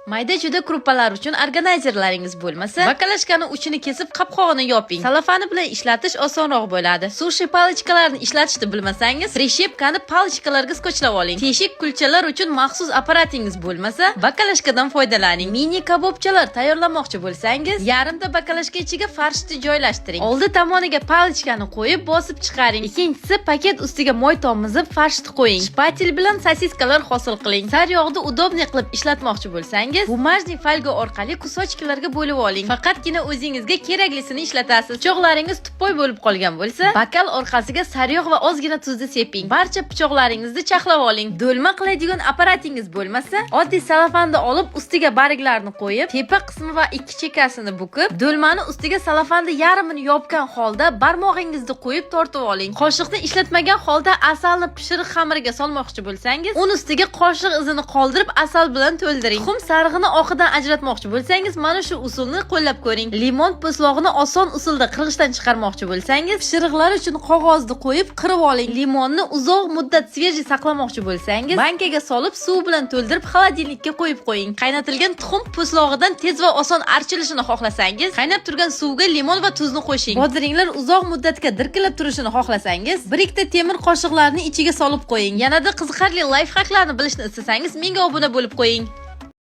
Mayda juda kruppalar uchun organizerlaringiz bo'lmasa, баклажка ni uchini kesib, qopqog'ini yoping. Salafani bilan ishlatish osonroq bo'ladi. Sushi палочка larni ishlatishni bilmasangiz, прищепка ni палочка larga skotchlab oling. Teshik kulchalar uchun maxsus apparatingiz bo'lmasa, баклажка dan foydalaning. Mini kabobchalar tayyorlamoqchi bo'lsangiz, yarimta баклажка ichiga farshni joylashtiring. Oldi tomoniga палочка ni qo'yib, bosib chiqaring. Ikkinchisi, paket ustiga moy tomizib, farshni qo'ying. Shpatel bilan sosiskalar hosil qiling. Sariyog'ni удобный qilib ishlatmoqchi bo'lsangiz, бумажный фольга orqali кусочки larga bo'lib oling. Faqatgina o'zingizga keraklisini ishlatasiz. Pichoqlaringiz тупой bo'lib qolgan bo'lsa, bokal orqasiga sariyog' va ozgina tuzni seping. Barcha pichoqlaringizni charxlab oling. Do'lma qiladigan apparatingiz bo'lmasa, oddiy salafanni olib, ustiga barglarni qo'yib, tepa qismi va ikki chekkasini bukib, do'lmani ustiga salafanni yarmini yopgan holda barmog'ingizni qo'yib tortib oling. Qoshiqni ishlatmagan holda asalni pishiriq xamiriga solmoqchi bo'lsangiz, un ustiga qoshiq izini qoldirib, asal bilan to'ldiring. Tuxum sarig'ini oqidan ajratmoqchi bo'lsangiz, mana shu usulni qo'llab ko'ring. Limon po'stlog'ini oson usulda qirg'ichdan chiqarmoqchi bo'lsangiz, pishiriqlar uchun qog'ozni qo'yib qirib oling. Limonni uzoq muddat свежий saqlamoqchi bo'lsangiz, bankaga solib, suv bilan to'ldirib, холодильник ka qo'yib qo'ying. Qaynatilgan tuxum po'stlog'idan tez va oson archilishini xohlasangiz, qaynab turgan suvga limon va tuzni qo'shing. Bodringlar uzoq muddatga dirkillab turishini xohlasangiz, bir ikkita temir qoshiqlarni ichiga solib qo'ying. Yanada qiziqarli лайфхак larni bilishni istasangiz, menga obuna bo'lib qo'ying.